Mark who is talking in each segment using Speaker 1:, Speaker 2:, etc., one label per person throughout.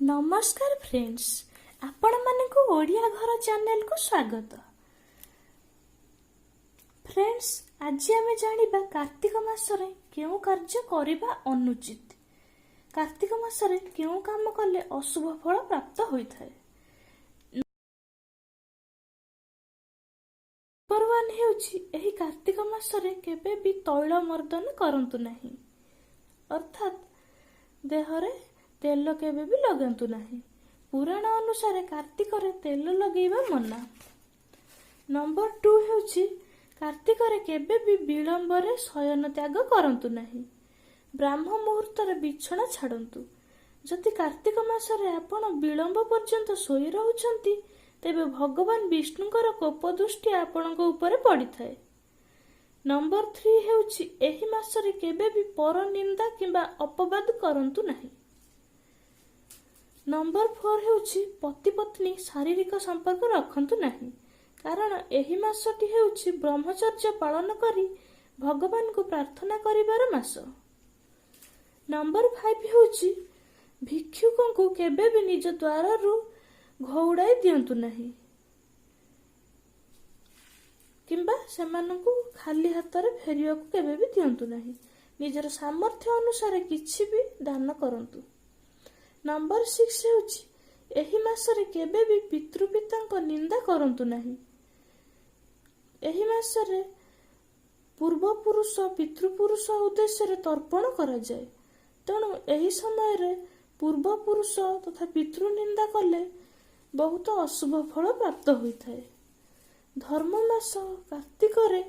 Speaker 1: ନମସ୍କାର ଫ୍ରେଣ୍ଡସ୍, ଆପଣମାନଙ୍କୁ ଓଡ଼ିଆ ଘର ଚ୍ୟାନେଲକୁ ସ୍ୱାଗତ। ଫ୍ରେଣ୍ଡସ୍, ଆଜି ଆମେ ଜାଣିବା କାର୍ତ୍ତିକ ମାସରେ କେଉଁ କାର୍ଯ୍ୟ କରିବା ଅନୁଚିତ, କାର୍ତ୍ତିକ ମାସରେ କେଉଁ କାମ କଲେ ଅଶୁଭ ଫଳ ପ୍ରାପ୍ତ ହୋଇଥାଏ। ନମ୍ବର 1 ହେଉଛି, ଏହି କାର୍ତ୍ତିକ ମାସରେ କେବେ ବି ତୈଳ ମର୍ଦ୍ଦନ କରନ୍ତୁ ନାହିଁ, ଅର୍ଥାତ୍ ଦେହରେ ତେଲ କେବେ ବି ଲଗାନ୍ତୁ ନାହିଁ। ପୁରାଣ ଅନୁସାରେ କାର୍ତ୍ତିକରେ ତେଲ ଲଗେଇବା ମନା। ନମ୍ବର 2 ହେଉଛି, କାର୍ତ୍ତିକରେ କେବେ ବି ବିଳମ୍ବରେ ଶୟନ ତ୍ୟାଗ କରନ୍ତୁ ନାହିଁ। ବ୍ରାହ୍ମ ମୁହୂର୍ତ୍ତରେ ବିଛଣା ଛାଡ଼ନ୍ତୁ। ଯଦି କାର୍ତ୍ତିକ ମାସରେ ଆପଣ ବିଳମ୍ବ ପର୍ଯ୍ୟନ୍ତ ଶୋଇ ରହୁଛନ୍ତି, ତେବେ ଭଗବାନ ବିଷ୍ଣୁଙ୍କର କୋପ ଦୃଷ୍ଟି ଆପଣଙ୍କ ଉପରେ ପଡ଼ିଥାଏ। ନମ୍ବର 3 ହେଉଛି, ଏହି ମାସରେ କେବେ ବି ପର ନିନ୍ଦା କିମ୍ବା ଅପବାଦ କରନ୍ତୁ ନାହିଁ। ନମ୍ବର 4 ହେଉଛି, ପତି ପତ୍ନୀ ଶାରୀରିକ ସମ୍ପର୍କ ରଖନ୍ତୁ ନାହିଁ, କାରଣ ଏହି ମାସଟି ହେଉଛି ବ୍ରହ୍ମଚର୍ଯ୍ୟ ପାଳନ କରି ଭଗବାନଙ୍କୁ ପ୍ରାର୍ଥନା କରିବାର ମାସ। ନମ୍ବର 5 ହେଉଛି, ଭିକ୍ଷୁକଙ୍କୁ କେବେ ବି ନିଜ ଦ୍ୱାରରୁ ଘଉଡ଼ାଇ ଦିଅନ୍ତୁ ନାହିଁ କିମ୍ବା ସେମାନଙ୍କୁ ଖାଲି ହାତରେ ଫେରିବାକୁ କେବେ ବି ଦିଅନ୍ତୁ ନାହିଁ। ନିଜର ସାମର୍ଥ୍ୟ ଅନୁସାରେ କିଛି ବି ଦାନ କରନ୍ତୁ। ନମ୍ବର 6 ହେଉଛି, ଏହି ମାସରେ କେବେ ବି ପିତୃପିତାଙ୍କ ନିନ୍ଦା କରନ୍ତୁ ନାହିଁ। ଏହି ମାସରେ ପୂର୍ବପୁରୁଷ, ପିତୃପୁରୁଷ ଉଦ୍ଦେଶ୍ୟରେ ତର୍ପଣ କରାଯାଏ। ତେଣୁ ଏହି ସମୟରେ ପୂର୍ବପୁରୁଷ ତଥା ପିତୃ ନିନ୍ଦା କଲେ ବହୁତ ଅଶୁଭ ଫଳ ପ୍ରାପ୍ତ ହୋଇଥାଏ। ଧର୍ମ ମାସ କାର୍ତ୍ତିକରେ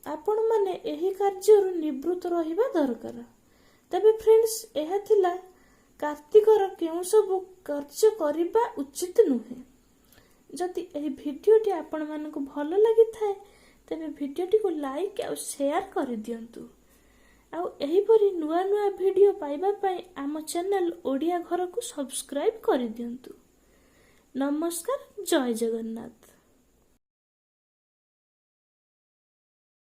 Speaker 1: ଆପଣମାନେ ଏହି କାର୍ଯ୍ୟରୁ ନିବୃତ୍ତ ରହିବା ଦରକାର। ତେବେ ଫ୍ରେଣ୍ଡସ୍, ଏହା ଥିଲା କାର୍ତ୍ତିକର କେଉଁ ସବୁ କାର୍ଯ୍ୟ କରିବା ଉଚିତ ନୁହେଁ। ଯଦି ଏହି ଭିଡ଼ିଓଟି ଆପଣମାନଙ୍କୁ ଭଲ ଲାଗିଥାଏ, ତେବେ ଭିଡ଼ିଓଟିକୁ ଲାଇକ୍ ଆଉ ସେୟାର କରିଦିଅନ୍ତୁ। ଆଉ ଏହିପରି ନୂଆ ନୂଆ ଭିଡ଼ିଓ ପାଇବା ପାଇଁ ଆମ ଚ୍ୟାନେଲ ଓଡ଼ିଆ ଘରକୁ ସବସ୍କ୍ରାଇବ୍ କରିଦିଅନ୍ତୁ। ନମସ୍କାର, ଜୟ ଜଗନ୍ନାଥ।